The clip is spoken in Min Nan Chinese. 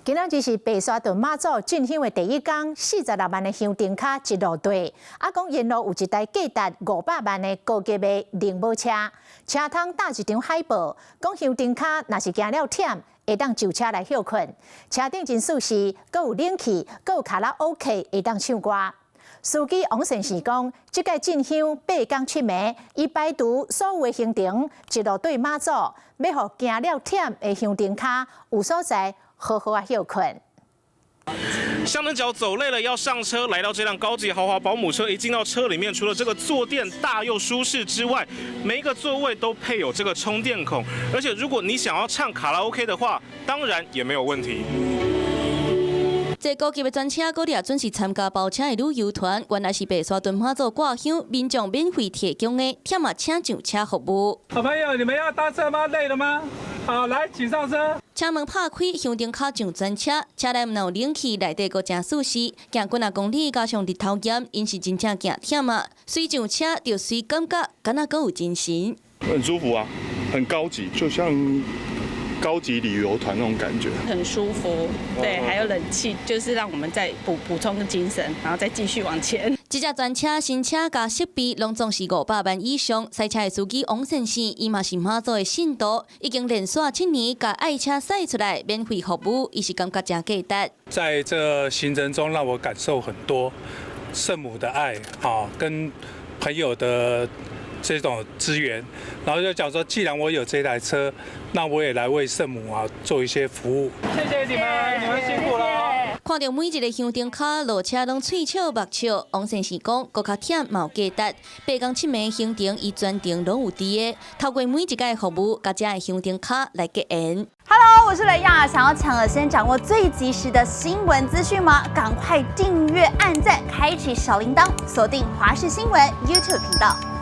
今仔日是白沙屯媽祖進香的第一工，46萬的香燈跤一路綴。啊，講沿路有一台價值500萬的高級的寧寶車，車窗貼一張海報，講香燈跤若是行了忝，會當上車來歇睏。車頂真舒適，閣有冷氣，閣有卡拉 OK 會當唱歌。司機王先生講，這擺進香八工七暝，伊排除所有的行程，一路對媽祖，欲予行了忝的香燈跤有所在好好仔歇睏。香燈腳走累了要上車，來到這輛高級豪華保姆車，一進到車裡面，除了這個坐墊大又舒適之外，每一個座位都配有這個充電孔，而且如果你想要唱卡拉 OK 的話，當然也沒有問題。這高級的專車，閣掠準是參加包車的旅遊團，原來是白沙屯媽祖掛香，民眾免費提供的忝啊請上車服務。好朋友，你們要搭車嗎？累了嗎？好，來，請上車。車門拍開，香燈跤上專車，車內毋但有冷氣，內底閣誠舒適。行幾若公里，加上日頭炎，𪜶是真正行忝啊！隨上車就隨感覺，敢若閣有精神。很舒服啊，很高級，就像高級旅遊團那種感覺，很舒服，對，還有冷氣，就是讓我們再補充個精神，然後再繼續往前。這隻專車新車佮設備攏總是500萬以上。賽車的司機王先生，伊嘛是媽祖的信徒，已經連續7年共愛車駛出來免費服務，伊是感覺誠價值。在這行程中，讓我感受很多聖母的愛，啊，跟朋友的這種資源，然後就講說，既然我有這台車，那我也來為聖母啊做一些服務。謝謝你們，你們辛苦了。看著每一个香燈跤落車攏喙笑目笑，王先生講，閣較忝嘛有價值。八工七暝行程，伊全程攏有佇个，透過每一擺服務，佮遮的香燈跤來結緣。 Hello，我是雷亞，想要搶先掌握最及時的新聞資訊嗎？趕快訂閱、按讚、開啟小鈴鐺，鎖定華視新聞 YouTube 頻道。